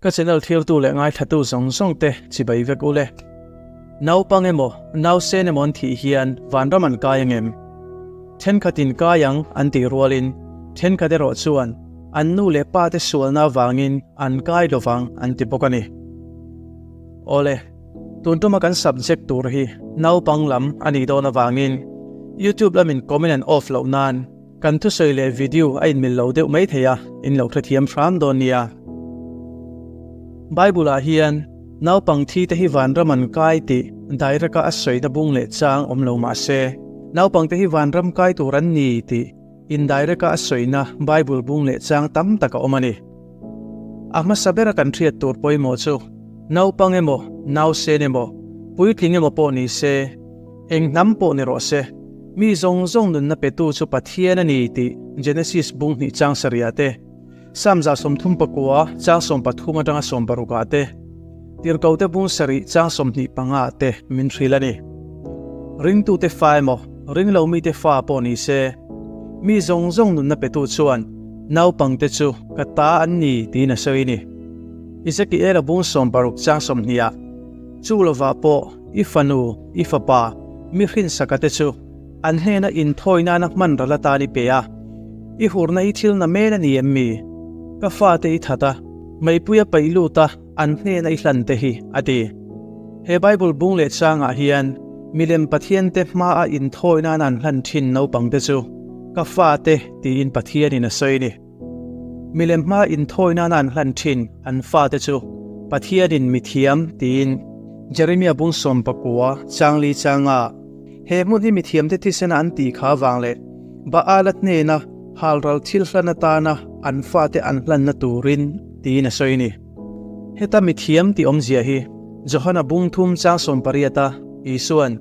Ka channel thirtu leh ngaithlatu zawng zawng te chibai vek ule. Naupang emaw, nausen emaw an thih hian vanram an kai angem? Thenkhatin kai ang an tih rualin thenkhat erawh chuan an nu leh pa te sualna avangin an kai lovang an ti bawk a ni. Awle, tun tuma kan subject tur hi naupang lam a nih dawn avangin YouTube lamin comment an off loh nan Kan thusawi leh video a inmil lo deuh mai thei a, in lo hrethiam hram dawn nia. Bible ah hian naupang thi te hi vanram an kai tih direct a a sawina bung leh chang awm lo mah se, naupang te hi vanram kai tur an ni tih indirect a a sawina Bible bung leh chang tam tak a awm a ni. A hmasa bera kan hriat tur pawimawh chu naupang emaw, nausen emaw, puitling emaw pawh ni se, Eng hnam pawh ni rawh se, mi zawng zawng nunna petu chu Pathian a ni tih Genesis bung hnih chang sarihah te, Psalm 39 chang 13 atanga 16 ah te, Tirhkohte bung sarih chang 25 ah te min hrilh a ni. Ringtute fa emaw, ringlo mite fa pawh ni se, mi zawng zawng nunna petu chuan naupangte chu ka ta an ni tiin a sawi a ni. Ezekiela bung 60 chang 20 ah, Chu lovah pawh I fanu, i fapa, mi hrinsaka te chu an hnena inthawi nana hman ral atan i pe a. I hurna hi thil na mel a ni em mi? Ka fate i that a, meipuia paih lut a an hnena i hlan te hi, a ti. He Bible bung leh changah hian milem Pathiante hmaa inthawi nana an hlan thin naupangte chu ka fate tiin Pathianin a sawi a ni. Milem hma inthawi nana an hlan thin an fate chu Pathianin mithiam tiin Jeremia bung 19 changli changa he hmun hi mithiamte thisena an tih kha avang leh Baala hnena halral thil hlan atana an fate an hlanna turin tiin a sawi ni. Heta mithiam tih awmzia hi Johana bung thum chang 18 a Isuan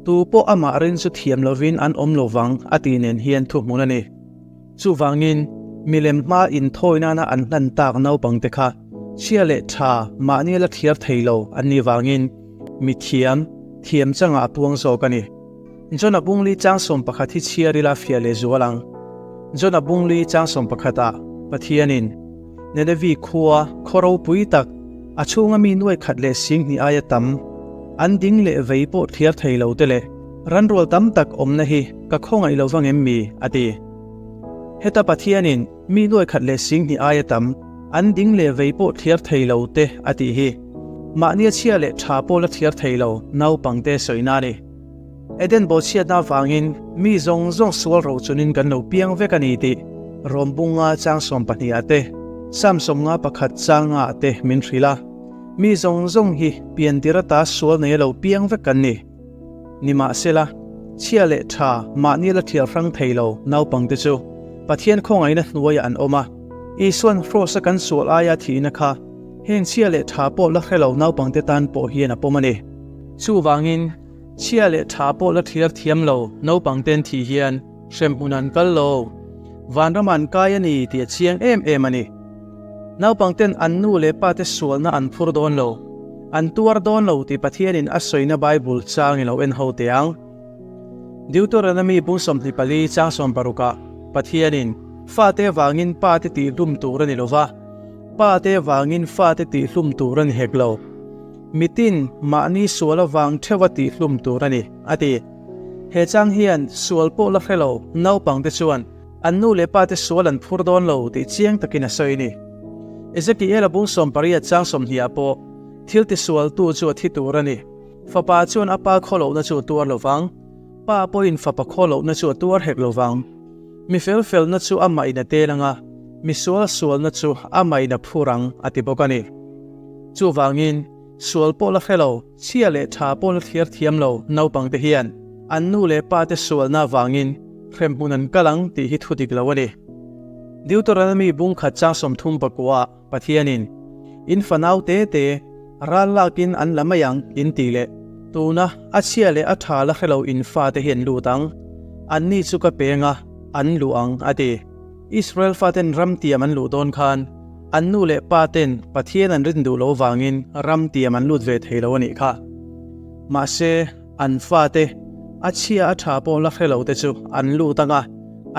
tu pawh amah rin chu thiam lovin an awm lovang a tih nen hian thuhmun a ni. Chuvangin, milem hma inthawi nana an hlan tak naupangte kha chhia leh tha mahni la thiar thei lo an nih vangin mi thiam, thiam changah a puang zawk a ni. John-a bungli chang 11 hi chhiar ila fiah leh zual ang. John-a bungli chang 11 ah Pathianin Nenevi khua khaw ropui tak, a chhunga mi nuai khat leh 2000 aia tam, an ding leh vei pawh thliar thei lo te leh ranrual tam tak awmna hi ka khawngaih lo vang em mi? a ti. Heta Pathianin mi nuai khat leh 2000 aia tam, an ding leh vei pawh thliar thei lo te a tih hi mahnia chhia leh tha pawh la thliar thei lo naupangte sawina a ni. Eden bawhchhiatna avangin mi zawng zawng sual ro chunin kan lo piang vek a ni tih Rom bunga chang 12 ah te, Psalm 51 chang ah te min hrilh a. Mi zawng zawng hi piantir ata sual nei a lo piang vek kan ni. Nimahsela, chhia leh tha mahni la thial hrang thei lo naupangte chu Pathian khawngaihna hnuaiah an awm a. Isuan Kross-a kan sual aia thihna kha heng chhia leh tha pawh la hre lo naupangte tan pawh hian a pawm a ni. Chuvangin, chhia leh tha pawh la thliar thiam lo naupangten thih hian hremhmun an kal lo. Vanram an kai a ni tih a chiang em em a ni. Naupangten an nu leh pate sualna an phur dawn lo, an tuar dawn lo tih Pathianin a sawina Bible chang i lo en ho teh ang. Deuteronomy bung 24 chang 16 ah Pathianin fate vangin pate tihhlum tur a ni lova, pate vangin fate tihhlum tur a ni hek lo. Mitin mahni sual avang theuha tihhlum tur a ni, a ti. He chang hian sual pawh la hre lo naupangte chuan an nu leh pate sual an phur dawn lo tih chiang takin a sawi a ni. Ezekiel-a bung 18 chang 20 ah pawh thil tisualtu chu a thi tur a ni. Fapa chuan a pa khawlohna chu a tuar lo vang, pa pawhin fapa khawlohna chu a tuar hek lo vang. Mi fel felna chu amah in a tel ang a, mi sual sualna chu amah in a phur ang, a ti bawk a ni. Chuvangin, sual pawh la hre lo, chhia leh tha pawh la thliar thiam lo naupangte hian an nu leh pate sualna avangin hremhmun an kal ang tih hi thu dik lo a ni. Deuteronomy bung khat chang 39 Pathianin, In fanau te te, ral lakin an la mai ang, in tih leh, tuna a chhia leh a tha la hre lo in fate hi an lut ang, anni chu ka peng a, an luh ang, a ti. Israel faten ram tiam an luh dawn khan, an nu leh pa ten Pathian an rin duh lo vangin ram tiam an lut ve thei lo a nih kha. Mahse, an fate, a chhia a tha pawh la hre lo te chu an lut ang a,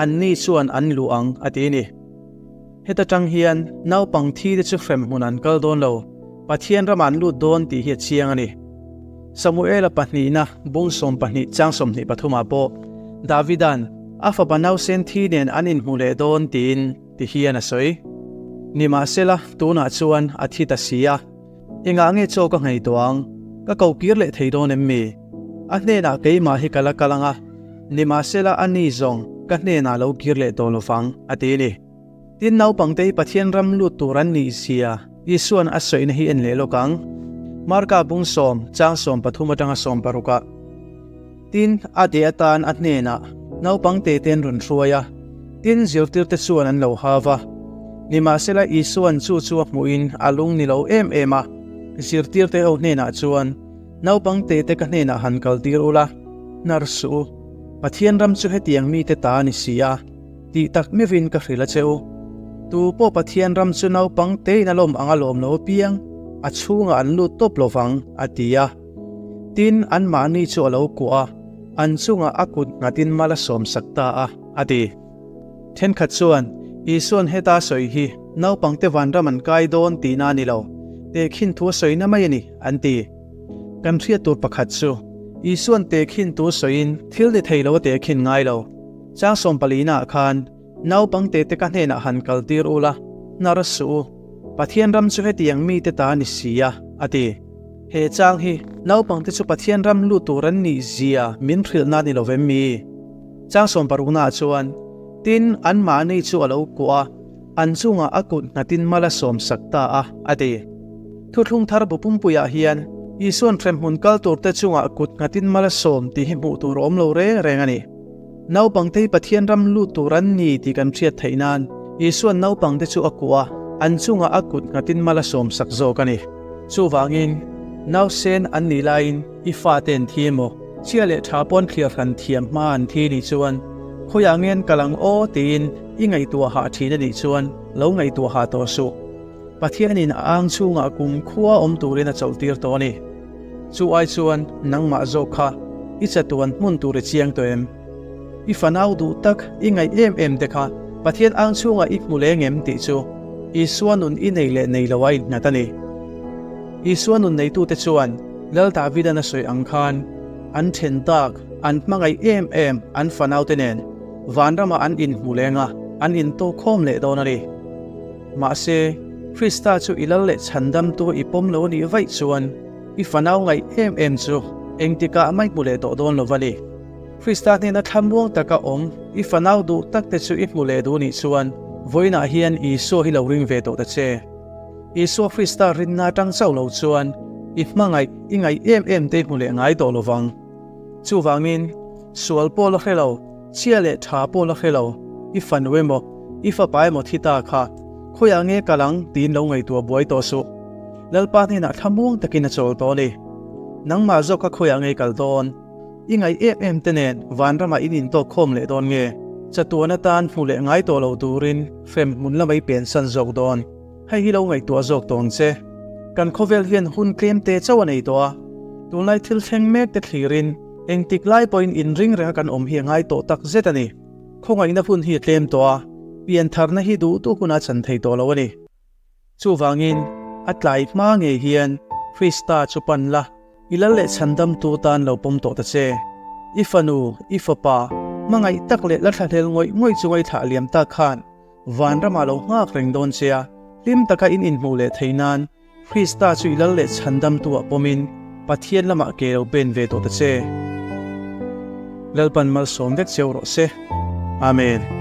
anni chuan an luh ang, a ti a ni. Heta tang hian naupang thi te chu hrem hmun an kal dawn lo, Pathian ramah an lut dawn tih hi a chiang a ni. Samuela pahnihna bung 12 chang 23 ah pawh Davida'n a fapa nausen thi nen an inhmu leh dawn tiin ti hian a sawi. Nimahsela, tunah chuan a thi ta si a. Engah nge chaw ka nghei tawh ang? Ka ko kir leh thei dawn em mi? A hnenah keimah hi ka la kal ang a, nimahsela a ni zawng ka hnenah lo kir leh tawh lo vang, a ti a ni. Tin, naupangte hi Pathian ram lut tur an nih zia Isua'n a sawina hi en leh lawk ang. Marka bung sawm, chang 13 atanga 16 ah. Tin, a deh atan a hnenah naupang te te an rawn hruai a, tin, zirtirte chuan an lo hau va. Nimahsela Isua'n chu chu a hmuhin a lung ni lo em em a, zirtirte ho hnenah chuan, Naupang te te ka hnenah han kaltir ula, hnar suh u, Pathian ram chu hetiang mite ta a ni si a, tih tak meuhin ka hrilh a che u. Tu pawh Pathian ram chu naupang tein a lawm ang a lawm lo apiang, a chhungah an lut tawp lo vang, a ti a. Tin, anmahni chu a lo kuah a, an chungah a kut nghatin mal a sawmsak ta a, a ti. Thenkhat chuan, Isua'n heta a sawi hi naupangte vanram an kai dawn tihna a ni lo, tehkhin thu a sawina mai a ni, an ti. Kan hriat tur pakhat chu, Isua'n tehkhin thu sawiin thil ni thei lo a tehkhin ngai lo. Chang sawmpalinaah khan, Naupang tete ka hnenah han kaltir ula, hnar suh u. Pathian ram chu hetiang mite ta a ni si a, a ti. He chang hi naupangte chu Pathian ram lut tur an nih zia min hrilhna a ni lo vem mi? Chang sawmparuknaah chuan, Tin, anmahni chu a lo kuah a, an chungah a kut nghatin mal a sawmsak ta a, a ti. Thuthlung thar bu pumpuiah hian Isua'n hremhmun kal turte chungah kut nghatin mal a sawm tih hi hmuh tur a awm lo reng reng a ni. Naupangte hi Pathian ram lut tur an ni tih kan hriat theih nan, Isua'n naupangte chu a kuah a, an chungah a kut nghatin mal a sawmsak zawk a ni. Chuvangin, nausen an nih laiin i fate an thi emaw, chhia leh tha pawn thliar hran thiam hma an thi nih chuan, khawiah nge an kal ang aw tiin i ngaihtuah hah thin a nih chuan lo ngaihtuah hah tawh suh. Pathianin a ang chhungah kum khua awm turin a chawlhtir tawh a ni. Chu ai chuan nangmah zawk kha i chatuan hmun tur i chiang tawh em? I fanau duh tak i ngaih em em te kha Pathian ang chhungah i hmu leng em tih chu Isua nun i nei leh nei lo a innghat a ni. Isua nun neitute chuan Lal Davidan a sawi ang khan an then tak, an hmangaih em em an fanaute nen vanramah an inhmu leng a, an intawkkhawm leh dawn a ni. Mahse, Krista chu i lal leh chhandamtu i pawm lo a nih vaih chuan i fanau ngaih em em chu engtikah mai hmu leh tawh dawn lo va ni. Krista hnena thlamuang taka awm i fanau duh takte chu i hmu leh duh nih chuan vawiinah hian Isua hi lo ring ve tawh ta che. Isua Krista rinna atang chauh lo chuan i hmangaih i ngaih em em te i hmu leh ngai tawh lo vang. Chuvangin, sual pawh la hre lo, chhia leh tha pawh la hre lo, i fanu emaw, i fapa emaw thi ta kha, khawiah nge kal ang tiin lo ngaihtuah buai tawh suh. Lalpa hnenah thlamuang takin a chawl tawh a ni. Nangmah zawk kha khawiah nge kal dawn? I ngaih em em te nen vanramah in intawk khawm leh dawn nge? Chatuan atan hmu leh ngai tawh lo turin hrem hmun lamah i pensan zawk dawn. Hei hi lo ngaihtuah zawk tawh ang che. Kan khawvel hian hun tlem te chauh a nei tawh a, tunlai thil thleng mek te thlirin engtik lai pawhin inring renga kan awm hi a ngai tawh tak zet a ni. Khawngaihna hun hi a tlem tawh a, piantharna hi duh duh hunah a chan thei tawh lo a ni. Chuvangin, a tlai hma ngei hian Krista chu pan la, i lal leh chhandamtu tan lo pawm tawh ta che. I fanu, i fapa, hmangaih tak leh la thlahlel ngawih ngawih chunga i thlah liam tak khan vanramah lo nghak reng dawn che a, hlim taka in inhmuh leh thei nan Krista chu i lal leh chhandamtu ah pawmin Pathian lamah ke lo pen ve tawh ta che. Lalpan malsawm vek cheu rawh se. Amen.